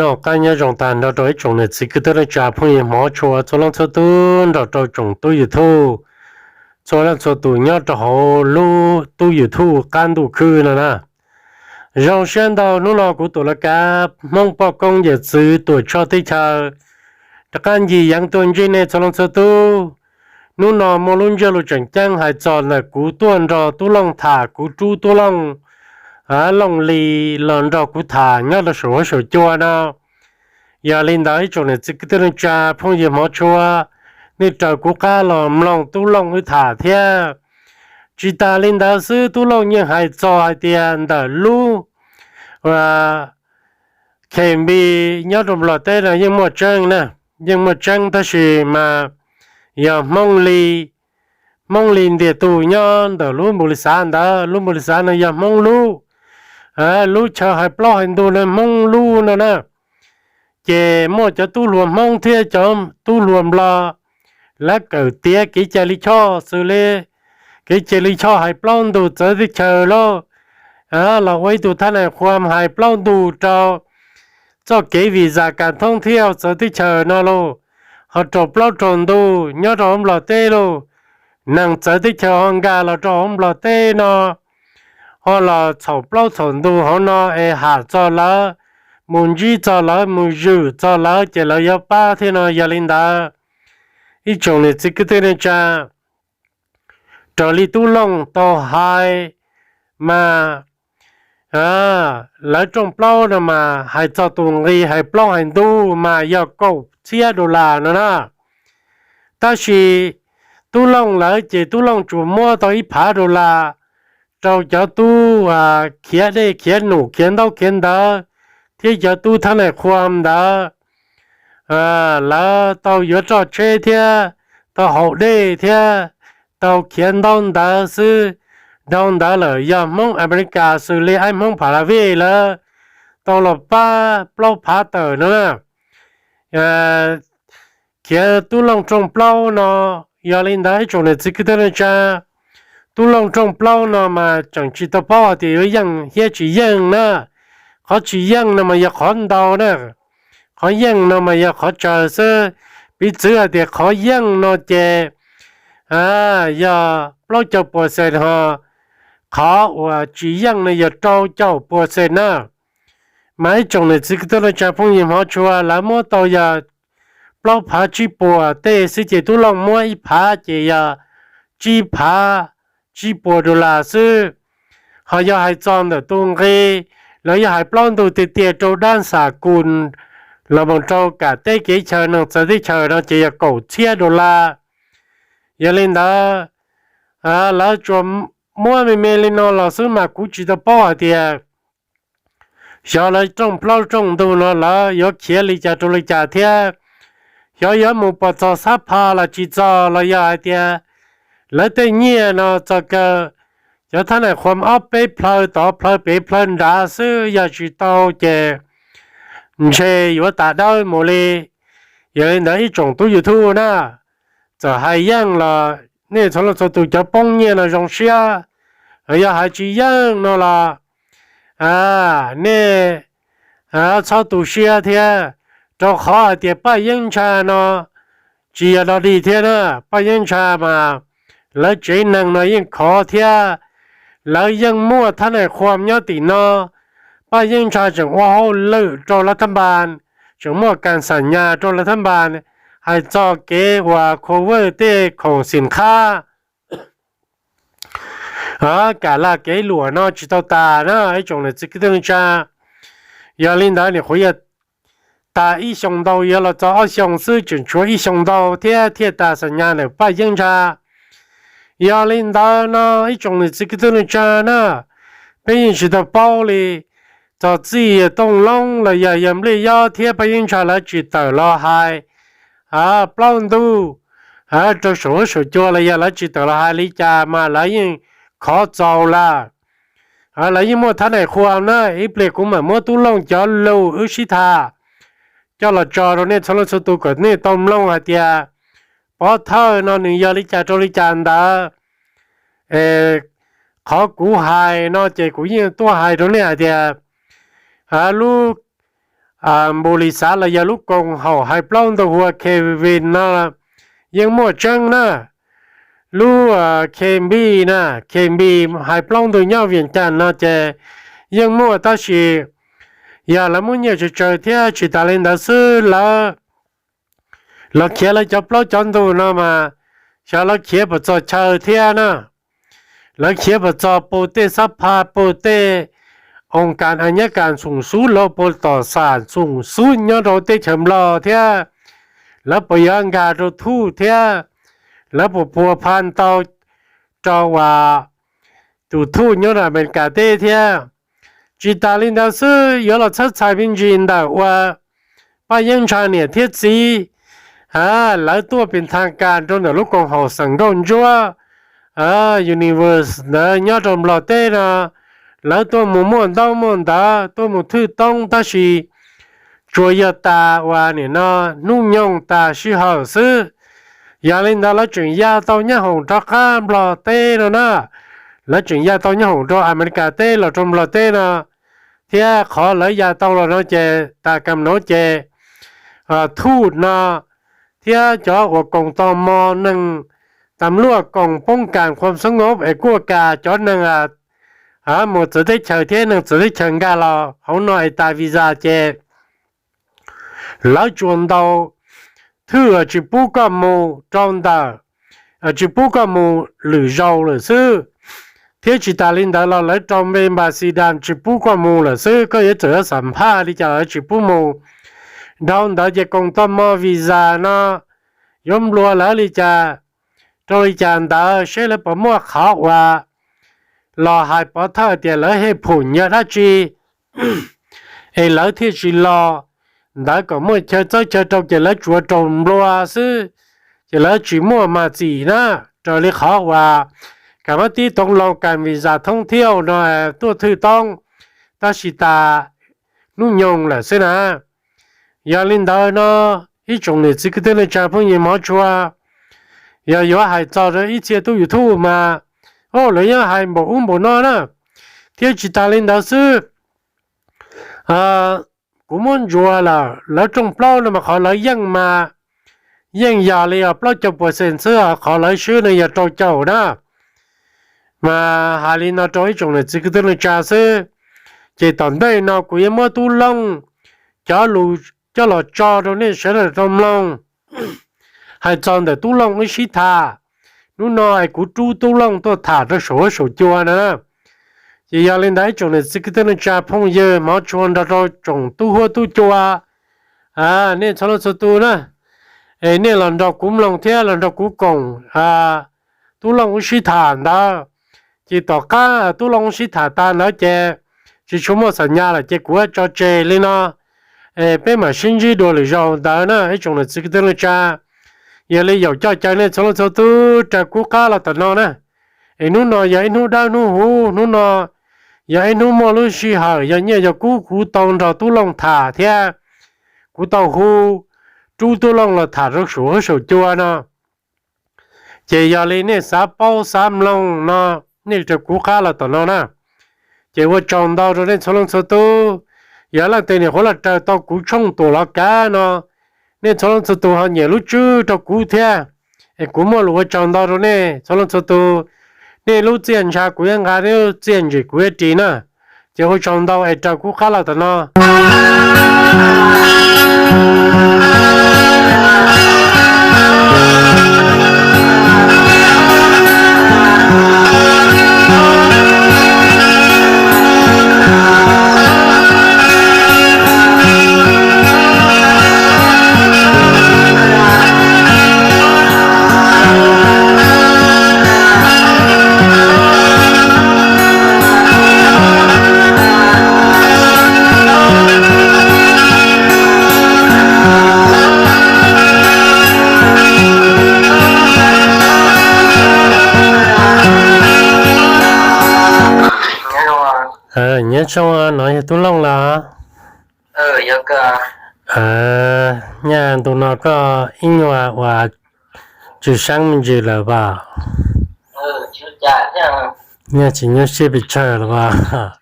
Noj qab nyob zoo tag nrho rau ib tsoom niam txiv kwv tij neej tsa phooj ywg hmov tshua txhua leej txhua tus nrog rau tsoom tub YouTube txhua leej txhua tus nyob rau hauv lub tub YouTube qab ntuj khwb no na. Zoo siab ntau hnub no kuv Tuam Lauj Kav Hmoob poj koob yawm txwv Tuam Tshoj teb chaws rov qab ncig yeev tuaj ntsib nej txhua leej txhua tus. Hnub no muaj lub ntsiab lus tseem ceeb hais txog ntawm kuv tuaj nrog Tub Looj tham, kuv rub Tub Looj, Looj Lis los nrog kuv tham nyob rau saum huab saum cua no. Yog li ntawd ib tsoom niam txiv kwv tij neej tsa phooj ywg hmov tshua, nej raws kuv qab los mloog Tub Looj wb tham thiab. Tsis tas li ntawd xwb, Tub Looj yeej hais txog hais tias ntawm lub khem npi nyob rau Nplog teb no yeej muaj tseeb na, yeej muaj tseeb tab sis mas yog Hmoob li, Hmoob li ntiag tug nyob ntawm lub npu li xav ntawd, lub npu li xav no yog Hmoob lub, lub chaw hais plaub hais ntug no Hmoob lub no na. Ces muaj cov tub hluas Hmoob thiab cov tub hluas Nplog, lawv kawm tiav kev cai lij choj xws li kev cai lij choj hais plaub ntug txawv teb chaws lauj, los ua ib tug thab nais qhuam hais plaub ntug rau txoj kev vim zas kas thoob thiab txawv teb chaws no lauj, ho raug plaub raug ntug nyob rau hauv Nplog teb lauj, neeg txawv teb chaws ho nkag los rau hauv Nplog teb no, ho los txhaum plaub txhaum ntug hauv no es ham txog lawv, mus ntsib txog lawv, mus zwm txog lawv ces lawv yuav pab thiab no. Yog li ntawd, ib tsoom niam txiv kwv tij neej tsa, raws li Tub Looj tau hais mas, lawv rooj plaub no mas hais txog tus nqi hais plaub hais ntug mas yog kaum txhiab dollar no na. Tab sis Tub Looj lawv ces Tub Looj tsuas muab tau ib phav dollar rau cov tub khiav dej khiav num khiav ntaub khiav ntawv thiab cov tub thab nais qhuam ntawd, lawv tau yuav roj tsheb thiab tau haus dej thiab tau khiav ntaub ntawv xwb. Dhau ntawd lawm yog Hmoob Amelikas xws li aib Hmoob Phalavis lawv tau los pab plaub phav tawm no na. Khiav Tub Looj rooj plaub no, yog li ntawd ib tsoom niam txiv kwv tij neej tsa, Tub Looj rooj plaub no mas tseem tsis tau paub hais tias yuav yeej thiab tsis yeej na. Qhov tsis yeej no mas yog qhov ntau na, qhov yeej no mas yog qhov tsawg xwb. Piv txwv hais tias qhov yeej no ces yog plaub caug puas xees ho, qhov uas tsis yeej no yog rau caum puas xees na. Mas ib tsoom niam txiv kwv tij neej tsa phooj ywg hmov tshua, lawv muab tau yog plaub phav tsib puas tej xwb ces Tub Looj muab ib phav ces yog tsib phav tsib puas dollar xwb. Ho yog hais txog ntawm tus nqi, lawv yog hais plaub ntug tiag tiag rau dab xam kus los mus rau kam teb kev chaw neeg txawv teb chaws no ces yog kaum txhiab dollar. Yog li ntawd, lawv tsuas muab me me li no los xwb mas kuv tsis tau paub hais tias xyov lawv rooj plaub rooj ntug no lawv yuav khiav li cas rau li cas thiab. Xyov yuav mus puas txog xab pha los tsis txog los yog hais tias lawv tej nyiaj no txog kaw cov thab nais qhuam ob peb plhaw tod plhaw pem plhaw nrad xwb, yog tsis tau ces ntshe yuav tas dawb mus li. Yog li ntawd ib tsoom tub YouTube na, txawm hais yeej los nej txhua leej txhua tus cov poob nyiaj no zoo siab, yog hais tsis yeej no los nej txhob tu siab thiab, rau qhov hais tias Paj Yeeb Ntsha no tsis yog dog dig thiab na. Paj Yeeb Ntsha mas lawv tsev neeg no yeej khov thiab, lawv yeej muaj thab nais qhuam nyob tim no. Paj Yeeb Ntsha tseem ua hauj lwm rau lawv thab npas, tseem muaj kas xam nyas rau lawv thab npas hais txog kev uas cover tej khoom xim qhab, kam laj kev luam no tsis tau tas na ib tsoom niam txiv kwv tij neej tsa. Yog li ntawd nim qhuav yog tas ib xyoo ntau yuav los txog ob xyoo xwb, tseem tshuav ib xyoo ntau thiab thiaj tas xam nyas ntawm Paj Yeeb Ntsha. Yog li ntawd no ib tsoom niam txiv kwv tij neej tsa na, peb yeej tsis tau paub li, txog txij yawg Tooj Loob los yog yawg Npliaj Yob thiab Paj Yeeb Ntsha lawv tsis tawm los hais plaub ntug rau saum huab saum cua los yog lawv tsis tawm los hais li cas mas lawv yeej khov txaus lawm. Lawv yeej muaj thab nais qhuam na, ib pliag kuv mam muab Tub Looj cov lus wb sib tham coj los tso rau nej txhua leej txhua tus kom nej tau mloog hais tias pov thawj no nws yog li cas rau li cas ntawd. Qhov kuv hais no ces kuv yeej tuaj hais rau nej hais tias lub npus lis xav los yog lub koom haum hais plaub ntug hu ua Kevin no yeej muaj tseeb na. Lub Kevin na, Kevin hais plaub ntug nyob Vias Cas no ces yeej muaj, tab sis yog lawv muab nyiaj tsawg tsawg thiab tsis tas li ntawd xwb, lawv los khiav lawv cov plaub cov ntug no mas xyov lawv khiav puas txog chaw thiab na. Lawv khiav puas txog pug tej xab pha, pug tej oos kas a nyab kas xoom xub, lawv puas tom xam xoom xub nyob rau teb chaws Nplog thiab, lawv puas yuav nkag rau thuj thiab, lawv puas puas pha ntau rau uas tus thuj nyob rau Amelikas teb thiab. Tsis tas li ntawd xwb, yuav los txhawb txhais me ntsis ntawm uas Paj Yeeb Ntsha niam thiab txiv, lawv tuaj pem thaj kas rau ntawm lub koom haum xeem nkauj ntsuab Universe ntawd nyob rau Nplog teb no, lawv tuaj mus muaj ntaub muaj ntawv, tuaj mus thwj toob, tab sis tsuas yog tas uas nim no hnub nyoog tas sij hawm xwb. Yog li ntawd lawv tseem ya tau nyob hoom rov qab Nplog teb no na, lawv tseem ya tau nyob hoom rau Amelikas teb los rau Nplog teb no, thiab qhov lawv ya tau los no ces tas kam nuv ces thuj no thiab cov uas koom tau mo neeg, tas luaj koom poob kas khuam xoob ngov es kuaj kas cov neeg mus txawv teb chaws thiab neeg txawv teb chaws nkag los hauv no es tas visa ces lawv tsuas ntaus thwj tsis pub koj mus rau ntawm, tsis pub koj mus lwm zaus lawm xwb. Thiab tsis tas li ntawd los lawv rau npe npas xi das tsis pub koj mus lawm xwb, koj yuav txawm yuav xam phaj li cas los lawv tsis pub mus. Dhau ntawd ces koom tau mo visa no yuav nplua lawv li cas rau li cas ntawd seb lawv puas muaj qhov uas los hais pov thawj tias lawv hej phum nyiaj dab tsi es lawv thiaj tsis los ntawd, kom muaj chaw txawb chaw rau ces lawv tsuav rau nplua xwb, ces lawv tsis muaj mas txim na, raws li qhov uas kam mab tib toov laus kas visa thoob thiab no tuaj thwj toob, tab sis tas hnub nyoog lawm xwb na. Yog li ntawd no ib tsoom niam txiv kwv tij neej tsa phooj ywg hmov tshua, yog yuav hais txog rau ib txhia tub YouTube mas, o, lawv yeej hais npaum ub npaum no na. Thiab tsis tas li ntawd xwb, kuv muab ntsuas lawm lawv rooj plaub no mas qhov lawv yeej mas yeej yog li plaub caug percent xwb, qhov lawv swb no yog rau caum na. Mas hais li no rau ib tsoom niam txiv kwv tij neej tsa xwb, ces tom ntej no kuv yuav muab Tub Looj cov lus coj los tso rau nej sawv daws tau mloog. Hais txog ntawm Tub Looj wb sib tham, hnub no es kuv rub Tub Looj tuaj tham rau saum huab saum cua no na. Ces yog li ntawd ib tsoom niam txiv kwv tij neej tsa phooj ywg hmov tshua nrog rau tsoom tub huab tub cua, nej txhua leej txhua tus na, es nej los nrog kuv mloog thiab los nrog kuv koom Tub Looj wb sib tham ntawd. Ces tom qab Tub Looj wb sib tham tas ntawd ces tsis tshua muaj xam nyas lawm ces kuv tso tseg li no, es peb mam sib ntsib dua lwm zaus ntawd na ib tsoom niam txiv kwv tij neej tsa. Yog li yaum coj caw nej txhua leej txhua tus raws kuv qab los tom no na. Es hnub no yog ib hnub dawb hnub huv, hnub no yog ib hnub muaj lub sij hawm yog nyiaj yog kub kuv tau nrog Tub Looj tham thiab kuv tau hu rub Tub Looj los tham rau saum huab saum cua no. Ces yog li nej xav paub xav mloog no, nej raws kuv qab los tom no na. Ces ua tsaug ntau rau nej txhua leej txhua tus. Yog leej twg nyuam qhuav los raws tau kuv tshooj tuam los kav no, nej txhua leej txhua tus ho nyiam lub tswb rau kuv thiab, es kuv muaj lus ua tsaug ntau rau nej txhua leej txhua tus. Nej lub txiaj ntsha kuv yuav nqa, nej lub txiaj ntsim kuv yuav ris na. Ces ua tsaug ntau es raws kuv qab los tom no. Nyob zoo, no yog Tub Looj los? Nyaj ntu no koj ib nyuag uas tsw seeb me ntsis lawm as? Nyaj tsis nyuaj siab pes tsawg los as?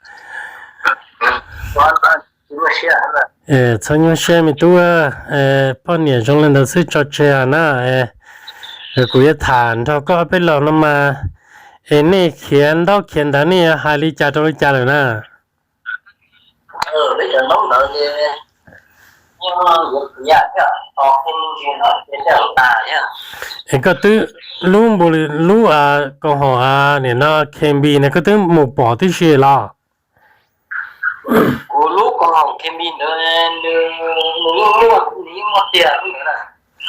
Txhob nyuaj siab me tub, poj niam zoo li ntawd xwb tso tseg na. Kuv yuav tham nrog koj ob peb los no mas, es nej khiav ntaub khiav ntawv nej yuav hais li cas rau li cas lawm na? Es koj twb lub npu, lub koom haum nim no K B ne koj twb mus pom tib si los?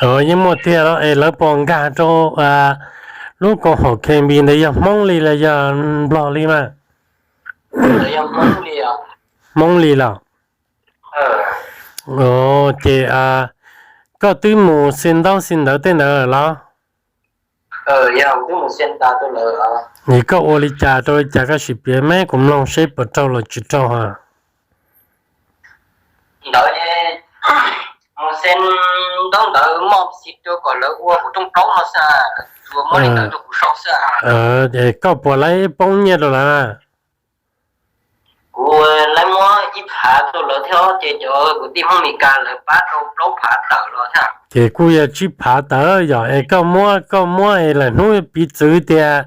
Yeej muaj tiag los es lawv pom nkag rau lub koom haum K B ntawd yog Hmoob li los yog Nplog li mas? Hmoob li los? Ces koj twb mus xi ntaub xi ntawv tej ntawd los? Es koj ua li cas rau li cas koj sim piav me kuv mloog seb puas raug los tsis raug ha. Ntawd, mus xi ntaub ntawv moj xi rau kom lawv ua kuv rooj plaub no xwb, tsuas muab li ntawd rau kuv sau xwb. Es koj puas laib poob nyiaj rau lawv na? Kuv laib muab ib phav rau lawv thiab ces cov kwv tij Hmoob Meskas lawv pab rau plaub phav tawm los thiab. Ces kuj yog tsib phav tawm yom. Es koj muab, koj muab es lawm hnub piv txwv tias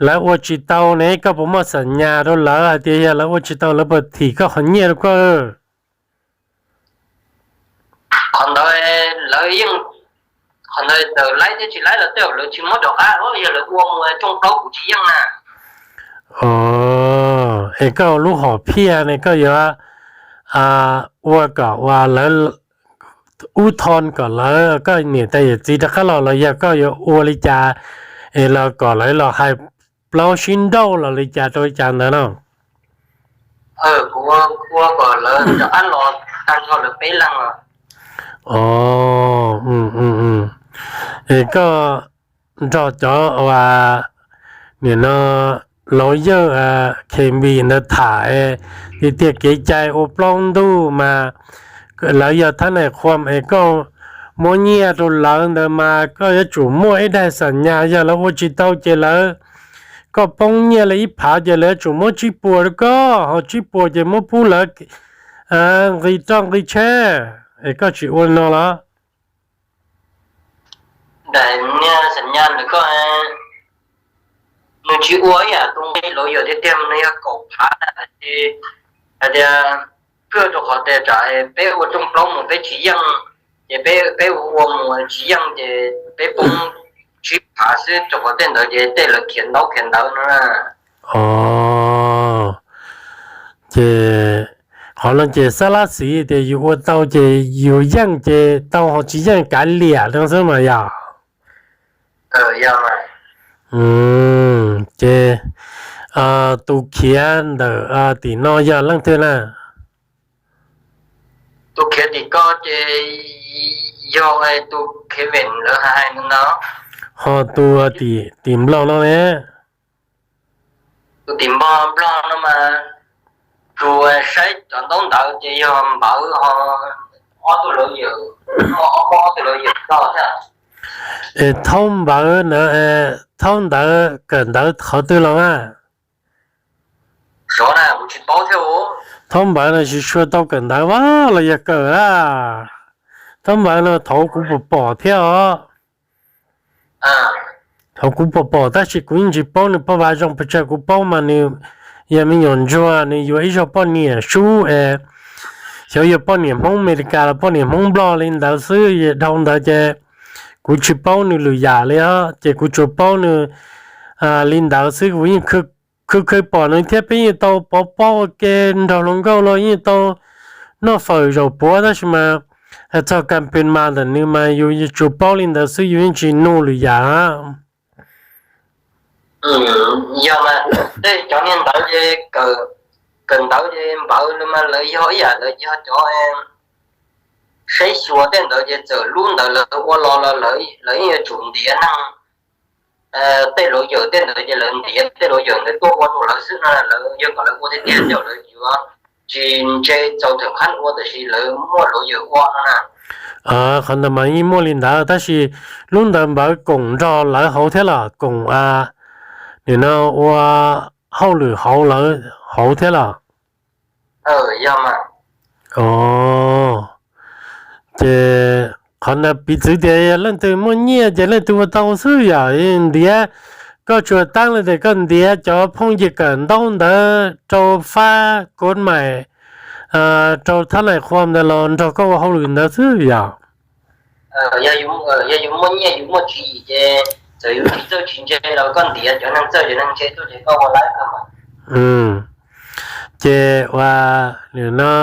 lawv ua tsis tau ne koj puas muaj xam nyas rau lawv hais tias yog lawv ua tsis tau lawv puas thim koj qhov nyiaj rau koj? Qhov ntawd lawv yeej, qhov ntawd txawm laib thiab tsis laib los tej zaum lawv tsis muab rov qab, yog lawv ua mus rooj plaub kuv tsis yeej na. Es koj lub hom phiaj ne koj yuav ua kom uas lawv ub thon kom lawv koj niam tais yawm txiv rov qab los los yog koj yuav ua li cas es los kom lawv los hais plaub sib nrauj los li cas rau li cas ntawd no? Kuv ua kom lawv rov qab los tag nrho lawv peb leeg os. Es koj nrog cov uas nim no laus yawg K B ntawd tham tiag tiag kev cai ua plaub ntuj mas lawv yog thab nais qhuam es koj muab nyiaj rau lawv ntawd mas koj yuav tsum muaj ib daig xam nyas yog lawv ua tsis tau ces lawv, koj poob nyiaj li ib phav ces lawv yuav tsum muab tsib puas rau koj, ho tsib puas ces muab pub lawv nqi roj nqi tsheb, es koj tsis ua li no los? Daim niag xam nyas ntawd koj, nws tsis ua ib yam tus nqi lawv yuam tiag tiag, nws yog kaum phav hais tias, hais tias, kawg rau qhov tias tsam peb ua rooj plaub mus peb tsis yeej, ces peb ua ua mus tsis yeej ces peb poob tsib phav xwb, rau qhov tej ntawd ces tej lawv khiav ntaub khiav ntawv no na. Ces qhov no ces xab lab xis tias yus ua tau ces yus yeej ces tau, ho tsis yeej kav liam no xwb mas yog. Ces tus khiav ntawm tim no yog leej twg na? Tus khiav tim ko ces yog tus khiav vem lawv hais no. Ho tus tim nplog no ne? Tus tim nplog no mas, tus saib cov ntaub ntawv ces yog npawv ho ob tug lawv yawm, ob tug lawv yawm tog thiab. Es thaub npawv ntawd, thaub ntawv kawm ntawv qhov twg los na? Xyov na, kuv tsis paub thiab. Thaub npawv no tsis tshua tau kawm ntawv vaj los yog kawm a? Thaub npawv no thaum kuv pom pom thiab os. Thaum kuv pom pom tab sis kuv yeej tsis paub nws poj vav zoo pes tsawg, kuv paub mas nws yog me nyuam ntsuag, nws yuav ib zaug poj niam sub es, xyov yog poj niam Hmoob Amelikas los poj niam Hmoob Nplog li ntawd xwb, dhau ntawd ces kuv tsis paub nws lwm yam li os, ces kuv tsuas paub nws li ntawd xwb. Kuv yeej khwv khwv pom nws thiab peb yeej tau pov pob ua ke nrog hluas nkauj los yeej tau noj fawm zaum puav tab sis mas hais txog kas pes mas ntawm nws mas yus tsuas paub li ntawd xwb, yus yeej tsis nug lwm yam. Yog mas, tej cov niag ntawv ces, kawm ntawv ces npawv no mas lawv yog ib yam, lawv yog cov saib xyuas tej ntawd ces txawm lub ntawd lawv ua los los lawv yeej yuav tsum ntiav neeg, tej lawv yawm tej ntawd ces lawv ntiav tej lawv yawm ntawd tuaj ua rau lawv xwb no, lawv yog kom lawv ua tiag tiag ces lawv yuav tsis ntse txaus thaum qhab ua tab sis lawv muaj lawv yawm ua no na. Qhov ntawd mas yeej muaj li ntawd tab sis lub ntawd npawv koom nrog lawv hauv thiab los koom nim no ua hauj lwm hauv lawv hauv thiab los? Yog mas. Os, ces qhov ntawd piv txwv tias yog leej twg muaj nyiaj ces leej twg ua tau xwb yom. Ntiav, koj tsuas taab li tias koj ntiav cov phooj ywg kawm ntaub ntawv rau fab kod mais, rau thab nais qhua ntawd los nrog koj ua hauj lwm ntawd xwb yom. Yog yus muaj nyiaj yus muaj tswv yim ces txawm yus tsis txawj tsis ntse los koj ntiav cov neeg txawj cov neeg ntse tuaj ces koj ua laib kawg mas. Ces ua, nim no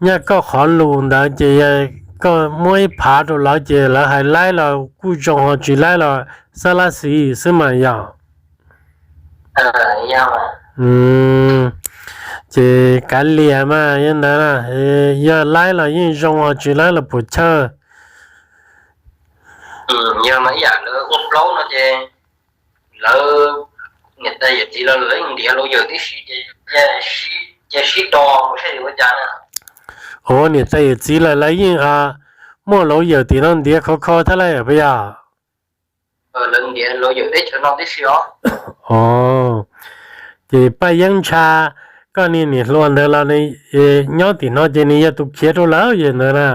nyaj koj qhov lus ntawd ces yog koj muab ib phav rau lawv ces lawv hais laib los kuj zoo, ho tsis laib los xab lab xis xwb mas yom. Ces kav liam mas yog ntawd, yog laib los yeej zoo, ho tsis laib los puas chawj. Yog mas ib yam lawv ua plaub no ces lawv niam tais yawm txiv los lawv yeej ntiav lawv yawm tib si ces cia sib do mus saib ua cas na. Ua niam tais yawm txiv lawv, lawv yeej muaj lawv yawm tim no ntiav khov kho thiab lawm puas yog? Lawv ntiav lawv yawm teb chaws no tib si os. Ces Paj Yeeb Ntsha, koj niag niam hluas ntawd los nws nyob tim no ces nws yog tus khiav rau lawm yog ntawd na.